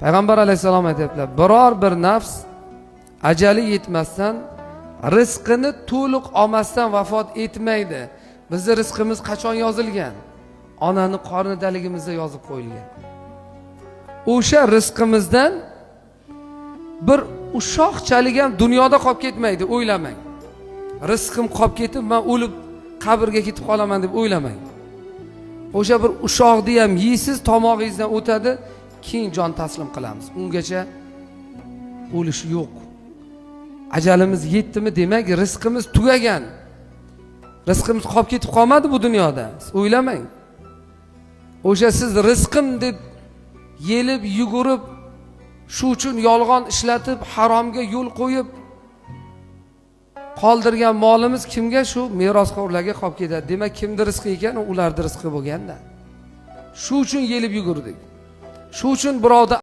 Payg'ambar alayhissalom aytyaptilar, biror bir nafs ajali yetmasdan, rizqini to'liq olmasdan vafot etmaydi. Bizni rizqimiz qachon yozilgan? Onani qornidaligimizda yozib qo'yilgan. O'sha rizqimizdan bir ushoqchalik ham dunyoda qolib ketmaydi, o'ylamang. Rizqim qolib ketib, man o'lib qabrga ketib qolaman deb o'ylamang. O'sha bir ushoqni ham yeysiz, tomog'ingizdan o'tadi, keyin jon taslim qilamiz. Ungacha o'lish yo'q. Ajalimiz yetdimi, demak rizqimiz tugagan. Rizqimiz qolib ketib qolmadi bu dunyoda. Siz o'ylamang. O'sha siz rizqim deb yelib yugurib, shu uchun yolg'on ishlatib, haromga yo'l qo'yib qoldirgan molimiz kimga? Shu merosxo'rlarga qolib ketadi. Demak, kimni rizqi ekan, u ularni rizqi bo'lganda. Shu uchun yelib yugurdik. Shu uchun birovda